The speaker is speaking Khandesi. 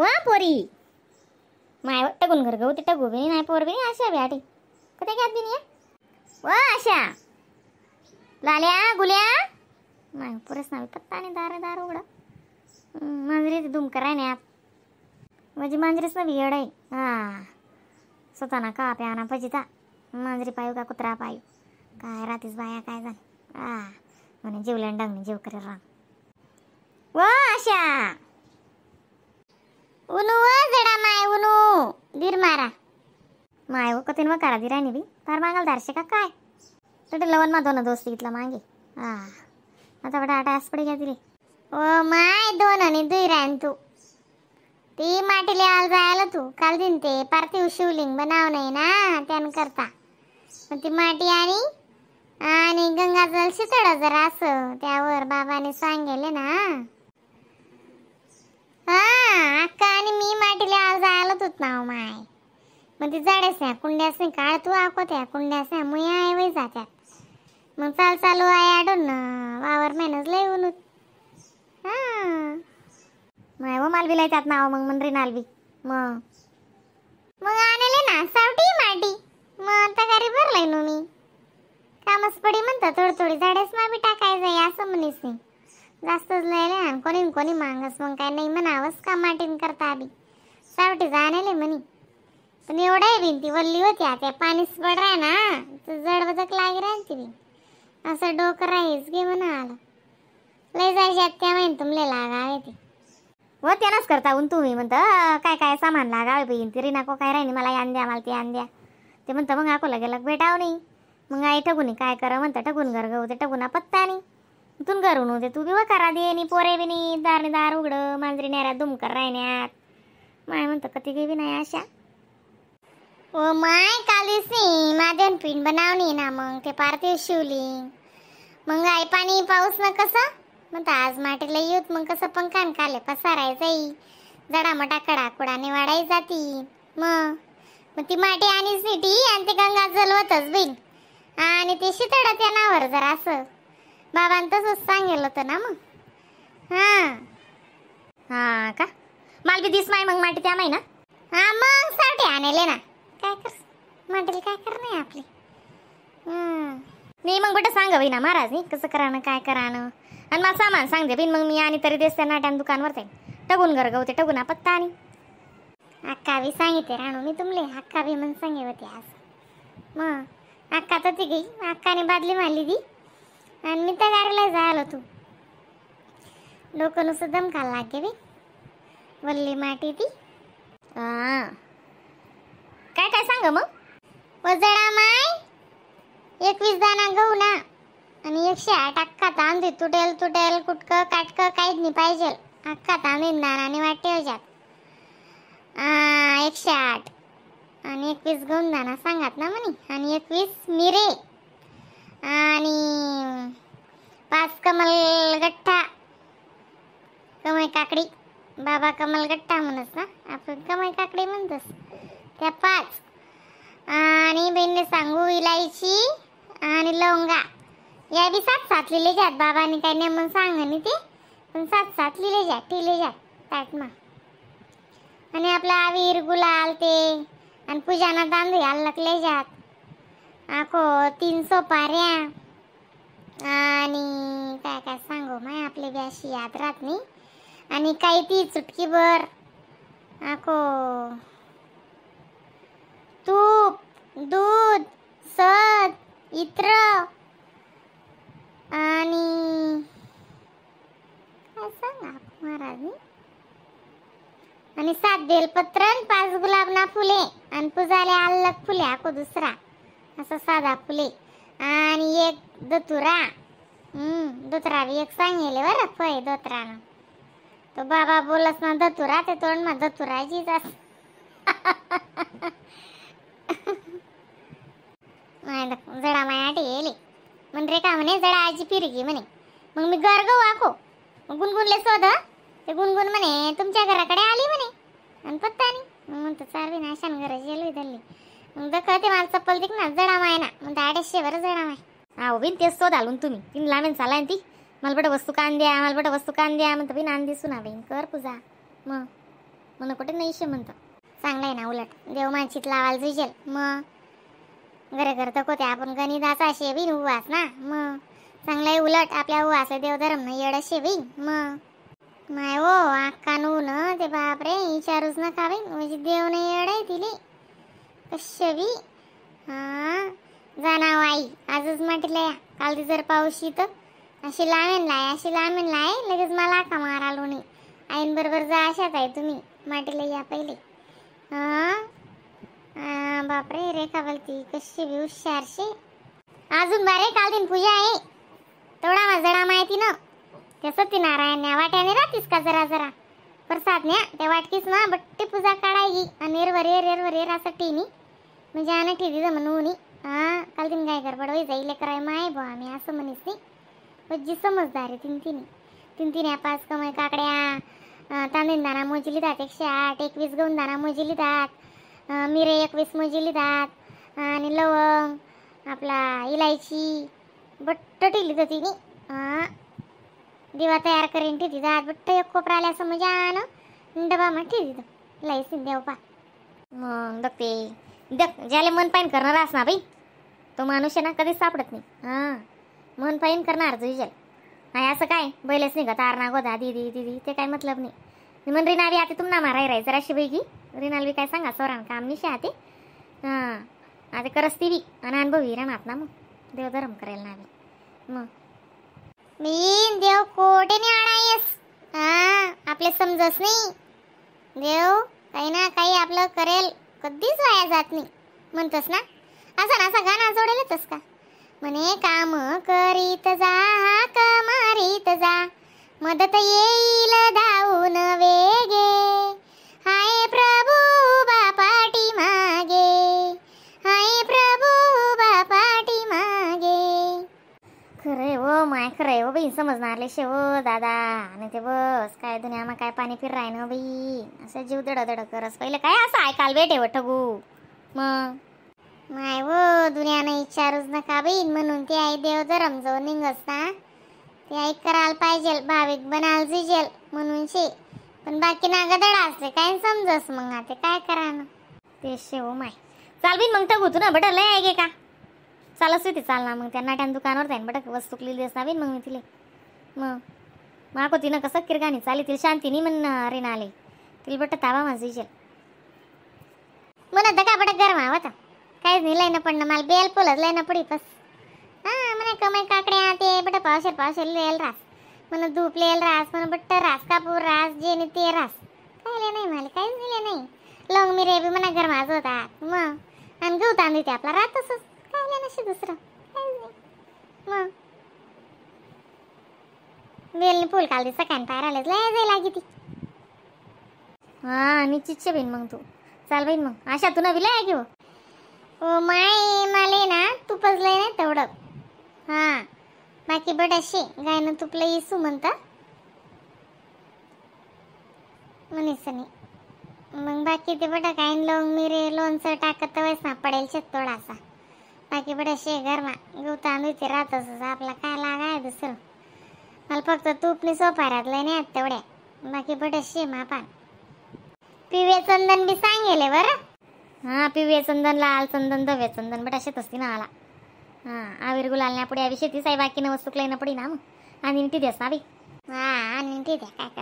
वा पोरी माय टगून घर गहू ते टगू बी नाही पोर बी आशा बी आटी कते घ्यात बी नाही वा आशा लाल्या गुल्या माय पुरेस नाही पत्ता नाही दार दार उघडं मांजरी धूम कराय नाही आप म्हणजे मांजरीच ना येड आहे. हा स्वतः ना का प्याना पजिता मांजरी पायू का कुत्रा पायू काय राहतेच बाया काय जाण हा म्हणे जेवल्या डांगणी जेव करे राम. वा आशा उनू व जडा माय उनू धीर मारा माय कतीन व करा दिराणी बी फार मागाल दारशे का काय तर लवण मा दोन दोस्ती इथला मागे. हा आता बडा आटा आसपडे घ्या दिले. ओ my दोन आणि दुई रान तू ती माटी लिहायला जायला तू काल दिन ते पार्थिव शिवलिंग बनाव नाही ना त्यान करता मग ती माटी आणि आणि गंगाजल शितळ जरा असं त्यावर बाबाने सांगेले ना. हा अक्का आणि मी माटी लिहायला जायला तूच नाव माय मग ती जाडेस ना कुंड्यास नाही काळ तू आको त्या कुंड्यास ना मुया आहे वय जात्यात मग चाल चालू आहे आडून ना वावर मेहनत लय ऊन. हा माय व मालबी लय त्यात नाव मग मनरी नालबी मग मग आणले ना सावटी माटी मग तगारी भरलंय नो मी कामच पडी म्हणता थोडी थोडी झाडेस मा बी टाकायचं असं म्हणीस नाही जास्तच लय आणि कोणी कोणी मागस मग काय नाही म्हणावंच का माटीन करता आबी सावटी जाणले म्हणी पण एवढं आहे बिन ती वल्ली होती आता पाणीच पड राय ना तर जड बदक लागे राहते बिन असं डोकं राहीच घे म्हणा आलं लय जायचे त्या महिन तुमले लागावे ते व त्यानंच करता ऊन तुम्ही म्हणतं काय काय सामान लागावे बहीण तरी नको काय राहिनी मला यान द्या मला ते यान द्या ते म्हणतं मग आकोला गेलं भेटाव नाही मग आई ठगून काय करा म्हणतं ठगून घर गहू ते ठगून पत्ता नाही तून घरून होते तू बी करा दे नी पोरे बी नाही दारने दार उघडं मांजरी नेरा दुमकर राहण्यात माय म्हणतं कधी गेबी नाही अशा. ओ my कालीच नाही माझ्यान पिंड बनावणी ना मग ते पार्थिव शिवलिंग मग आई पाणी पाऊस ना कसं मग आज माटीला येऊत मग कसं पंखान काले पसाराय जाई जडामटा कडा कुडाने वाढाई जाती मग मग ती माटी आणीच नाही ती आणि ते गंगा जलवतच बिन आणि ते शितडा त्या नावर जरा असं बाबांनी तसंच सांगेल होतं ना मग. हां हां का माल बी दिस माय मग माटी त्या माय ना. हां मग सावटी आणले ना काय कर माटीला काय कर नाही आपली. मी मग बटं सांगा बाई ना महाराज नाही कसं कराणं काय कराणं आणि मला सामान सांगते बिन मग मी आणि तरी देसते नाट्यान दुकानवर जाईन टगून घर गवते टगून पत्ता आणि अक्का बी सांगितले राणू मी तुमले अक्का बी म्हणून सांगे होते आज मग अक्का तर ती गई अक्काने बादली मारली ती आणि मी तर गाडीला जायला तू डोकं नुसतं दमकायला लागे बी वल्ली माटी ती. हां काय काय सांग मग. वजडा माय 21 दाना गहू ना आणि 108 अक्का तांदूळ तुटेल तुटेल कुटकं काटकं काहीच नाही पाहिजे अक्का तांदूळ दाना आणि वाटे होजात 108 आणि 21 गहू दाना सांगात ना म्हणे आणि 21 मिरे आणि 5 कमल गठ्ठा कमळ काकडी बाबा कमल गठ्ठा म्हणस ना आपण कमळ काकडी म्हणतोस त्या 5 आणि बहिणीने सांगू इलायची आणि लवंगा या बी 7-7 लिहिले जात बाबांनी काय नाही म्हणून सांग नाही ते पण 7-7 लिहिले जात ठेवले जात ताटमा आणि आपला आवीर गुलाल ते आणि पूजाना तांदूळ अलगले जात आखो 3 सोपाऱ्या आणि काय काय सांगू माय आपली बी अशी याद राहत नाही आणि काही ती चुटकीभर आखो तूप दूध सद इत्र आणि काय सांगा महाराज आणि 7 बेलपत्र 5 गुलाबना फुले आणि पूजाले अलग फुले आको दुसरा असं साधा फुले आणि 1 दतुरा दतुरा बी एक सांगेले बरं फय दतुरानं तो बाबा बोलस ना दतुरा ते तोंड मा दतुराचीच अस जडा माय आटी येली म्हण रे का म्हणे जडा आजी फिरगी म्हणे मग मी घर गहू आखो मग गुणगुणले शोध ते गुणगुण म्हणे तुमच्या घराकडे आली म्हणे आणि पत्ता नाही मग म्हणतो चारवी ना अशान घराची येलो धरली मग दखते मला चप्पल दिक ना जडा माय ना म्हणतो 250 बरं जडा माय. हा बिन तेच शोध आलून तुम्ही तीन लामेन चालाय ती मला बट वस्तू कान द्या मला बट वस्तू कान द्या म्हणतो बिन आण दिसू ना बहीण कर पूजा मग म्हणून कुठे नाही शे म्हणतं. चांगलं आहे ना उलट देव मानशीत लावायला जुजेल. मग घरे घर तर कोते आपण गणिताचा शेवीन उवास ना. मग चांगलं आहे उलट आपल्या उवास देवधर्म ना येड शेवीन. मग माय हो आक्का नू न ते बापरे विचारूच नका बाई, म्हणजे देव नाही येड आहे तिले कशवी. हां जाणार आई आजच म्हटलं या काल ती जर पाऊस येत अशी लावेन लाय अशी लावेन लाय लगेच मला का मारालो नाही. आईन बरोबर जा अशात आहे तुम्ही माटीला या पहिले. हां बापरे रेखा बोलती कशी बी हुशारशी. अजून बारे काल दिन पूजा आहे तेवढा माझा माहिती ना त्या सत्यनारायण वाट्याने राहतीस का जरा जरा प्रसाद न्या त्या वाटकीस ना बट्टी पूजा काढायची आणि एरवर एर एरवर एर असं टीनी म्हणजे आणा ठेवी म्हणून. हां काल दिन काय गडबड होई जाईल कराय माय बुवा आम्ही असं म्हणीस नाही. जी समजदार आहे तीन तिन्ही तीन तीन पाच कमाई काकड्या तांदूळ दाना मोजिली दात 108 21 गहून दाना मोजिली दात मिरे 21 मोजिली दात आणि लवंग आपला इलायची बट्ट ठेली तर तिने. हां दिवा तयार करीन ठेवी दात बट्ट एक कोपरा आल्या असं म्हणजे आण डबा मग ठेवी इलायची देव पा. मग दगते दग ज्याला मन पाईन करणार अस ना बाई तो माणूस आहे ना कधीच सापडत नाही. हां मन पाईन करणार जुजल नाही असं काय बैलच नाही का तार ना गोदा दीदी दीदी ते काय मतलब नाही. मन रिना बी आता तुम ना माराय राय जराशी बैगी रिनाल बी काय सांगा सोरान काम निशा आते. हां आता करस ती बी आणि अनुभवी राहणार ना मग देवधर्म करेल ना बी. मग मी देव कोठे नाही आणायस. हां आपले समजस नाही देव काही ना काही आपलं करेल कधीच वाया जात नाही म्हणतस ना. असं ना असा गाणं जोडेलच का म्हणे काम करीत जा हाक मारीत जा मदत येईल धावून वेगे हाय प्रभू बापाटी मागे हाय प्रभू बापाटी मागे. खरं हो माय खरं हो बाई समजणार शे हो दादा. आणि ते बस काय दुनियामा काय पाणी फिराय ना बाई असं जीव दड दड करस पहिले काय असं ऐकायला भेटे हो ठगू. मग माय वो दुनियानं विचारूच नका बाई म्हणून ते आई देव धरम जो निघस ना ते आई करायला पाहिजे भाविक बनाल जुजेल म्हणून शे. पण बाकी ना गदडा असते काय समजस मग आता काय करा ना ते शे हो माय. चाल बिन मग ठगू तू ना बट लय आहे का चालच होती चाल ना मग त्या नाट्यान दुकानावर जाईन बट वस्तू लिहिली असणार बिन मग मी तिले. मग माको तिनं कसं किरगाणी चाली तिला शांती नाही म्हण रिना आले तिला बट ताबा माझं जुजेल म्हणत का बट गरमा होता काहीच नाही लय ना पडणं मला बेल पोलच लय ना पडी बस. हां म्हणे कमाई काकड्या ते बट पावशेर पावशेर लेल रास म्हण धूप लेल रास म्हण बट्ट रास कापूर रास जे नाही ते रास काय नाही मला काहीच दिले नाही. लवंग मिरे बी म्हणा घरमाच होता मग आणि गहू तांदूळ ते आपला राहत तसंच काय नसे दुसरं काहीच नाही. मग बेलनी फुल काल सकाळी पायर आलेच लय जाई लागी ती. हां निश्चित बहीण मग तू चाल बहीण मग अशा तू ना विलय घेऊ. ओ my माले ना तुपच लय नाही तेवढं. हां बाकी बट असे गायनं तुपलं इसू म्हणता म्हणीस नाही. मग बाकी ते बट काय लवंग मिरे लोणचं टाकत वयस ना पडेल शेत थोडासा बाकी बट असे घरमा गहू तांदूळ ते राहतच आपला काय लागाय दुसरं. मला फक्त तूपनी सोपाऱ्यात लय नाही तेवढ्या बाकी बट असे मापान पिवे चंदन बी सांगेले बरं. हां पिवे चंदन लाल चंदन दवे चंदन बट असेच असते ना आला. हां आवीर गुलाल ना पुढे आवी शेती साई बाकी न वस्तू ना पडी ना मग आणि ती देस ना बाई. हां आणि ती द्या काय कर.